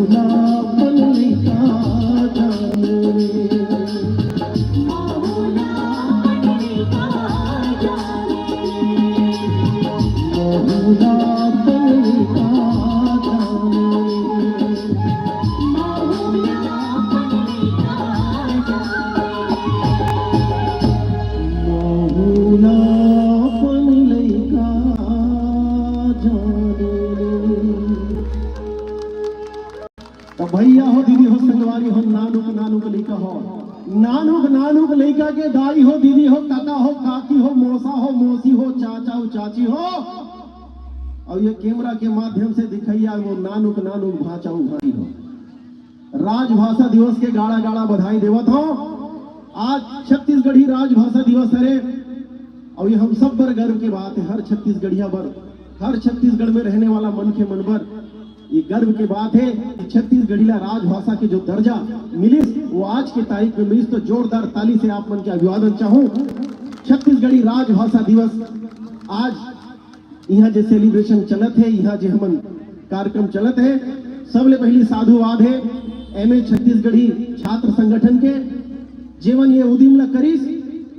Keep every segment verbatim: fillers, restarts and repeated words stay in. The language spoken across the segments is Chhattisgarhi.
त भैया हो, दीदी हो, संगवारी हो, नानुक नानुक लइका हो, नानुक नानुक लइका के दाई हो, दीदी हो, काका हो, काकी हो, मौसा हो, मौसी हो, चाचा हो, चाची हो, अउ ये कैमरा के माध्यम से दिखइया वो नानुक नानुक भांचा हो, भाई हो। राजभाषा दिवस के गाड़ा गाड़ा बधाई देवत हो। आज छत्तीसगढ़ी राजभाषा दिवस हरे, अउ ये हम सब बर गर्व के बात हे, हर छत्तीसगढ़िया बर, हर छत्तीसगढ़ में रहने वाला मनखे मन बर ये गर्व के बात हे कि छत्तीसगढ़ी ला राजभाषा के जो दर्जा मिलिस, वो आज के तारीख में मिलिस। तो जोरदार ताली से आप मन के अभिवादन चाहूं। छत्तीसगढ़ी राजभाषा दिवस आज इहाँ जे सेलिब्रेशन चलत हे, इहाँ जे हमन कार्यक्रम चलत हे, सबले पहिली साधुवाद हे एमे छत्तीसगढ़ी छात्र संगठन के, जेमन ये उदिम ला करिस,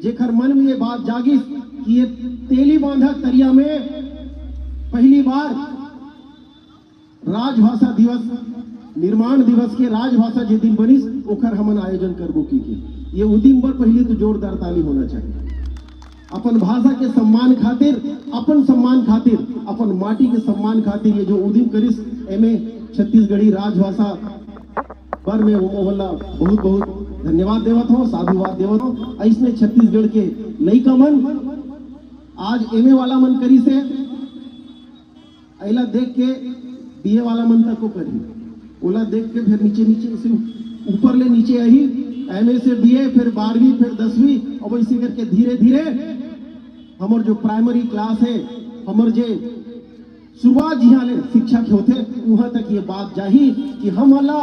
जेखर मन में ये बात जागिस कि ये तेली बांधा तरिया में पहिली बार राजभाषा दिवस, निर्माण दिवस के राजभाषा जे दिन बनिस, ओखर हमन आयोजन करबो कहिके। ये उदिम बर पहिली तो जोरदार ताली होना चाहिए। अपन भाषा के सम्मान खातिर, अपन सम्मान खातिर, अपन माटी के सम्मान खातिर ये जो उदिम करिस, एमे छत्तीसगढ़ी राजभाषा बर में ओमन ला बहुत बहुत धन्यवाद देवत हो, साधुवाद देवत हो। अइसने छत्तीसगढ़ के लइका मन आज एमए वाला मन करिस हे, एला देख के बीए वाला मन तक को करही, ओला देख के फिर नीचे नीचे से ऊपर ले नीचे आही, एमए से बीए, फिर बारहवीं, फिर दसवीं, अब ऐसे करके धीरे धीरे हमर जो प्राइमरी क्लास हे, हमर जे शुरुआत जिहाँ ले शिक्षा के होथे, उहाँ तक ये बात जाही कि हमला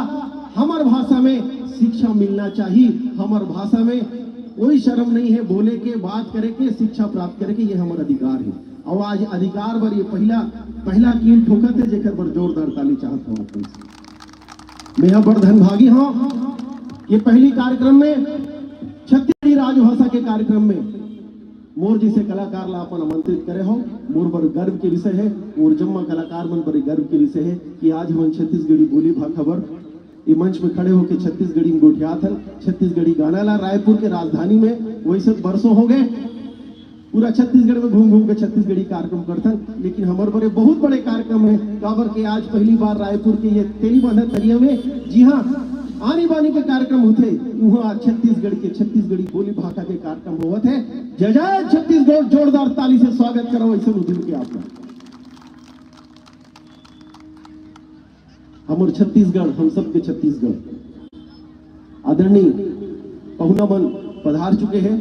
हमर भाषा में शिक्षा मिलना चाहिए, हमर भाषा में कोई शर्म नहीं है बोले के, बात करे के, शिक्षा प्राप्त करे के, ये हमर अधिकार है। और आज अधिकार बर ये पहला, पहला कील ठोकत है, जेकर बर जोरदार ताली चाहत हूँ आप लोग से। मैं यहाँ बड़ धनभागी हूँ, ये पहली कार्यक्रम में, छत्तीसगढ़ी राजभाषा के कार्यक्रम में मोर जैसे कलाकार ला अपन आमंत्रित करे हो, मोर बर गर्व के विषय है, मोर जम्मा कलाकार मन बर गर्व के विषय है कि आज हमन छत्तीसगढ़ी बोली भाखा बर ये मंच में खड़े होके छत्तीसगढ़ी में गोठियात हन। छत्तीसगढ़ी गाना ला रायपुर के राजधानी में वैसे बरसों हो गए, पूरा छत्तीसगढ़ में घूम घूम के छत्तीसगढ़ी कार्यक्रम करथन, लेकिन हमर बड़े बहुत बड़े कार्यक्रम है। काबर के आज पहली बार रायपुर के ये तेली बांधा तरिया में, जी हाँ, आनी बानी के कार्यक्रम होथे, वहाँ छत्तीसगढ़ के छत्तीसगढ़ी बोली भाखा के कार्यक्रम होवत है। जय जय छत्तीसगढ़, जोरदार ताली से स्वागत करो ऐसे उद्यम के आप लोग। हमर छत्तीसगढ़, हम सबके छत्तीसगढ़। आदरणीय पहुना मन पधार चुके हैं,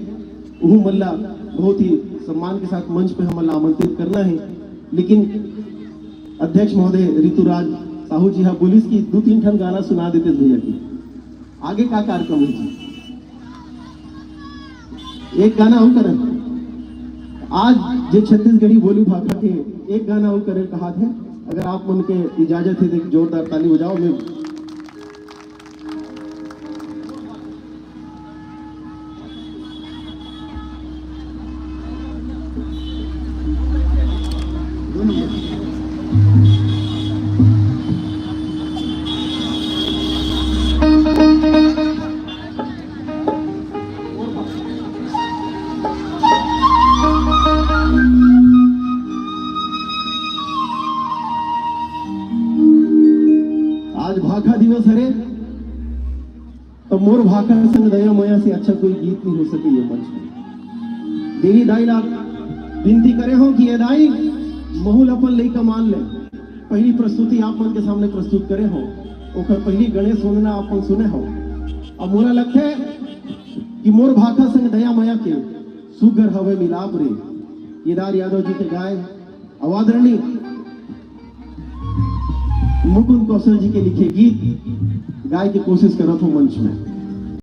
उहू मन ला बहुत ही सम्मान के साथ मंच पे हमन ला आमंत्रित करना है, लेकिन अध्यक्ष महोदय ऋतुराज साहू जी हा बोलिस कि दू तीन ठन गाना सुना देते भैया की। आगे का कार्यक्रम है जी? एक गाना अउ करन। आज जे छत्तीसगढ़ी बोली भाखा के एक गाना अउ करे कहात है, अगर आप मन के इजाजत है तो एक जोरदार ताली बजाओ। मैं आज भाखा दिवस हरे, तो मोर भाखा संग दया मया से अच्छा कोई गीत नहीं हो सके ये मंच में। देवी दाई ला विनती करे हो कि ये दाई, महू ल अपन लइका मान ले। पहली प्रस्तुति आप मन के सामने प्रस्तुत करे हो, ओकर पहली गणेश वंदना आप मन सुने हो। अब मोला लगथे कि मोर भाखा संग दया मया के सुग्घर हवे मिलाप रे। केदार यादव जी के गाए, आदरणीय मुकुंद कौशल जी के लिखे गीत गाए के कोशिश करत हो मंच में।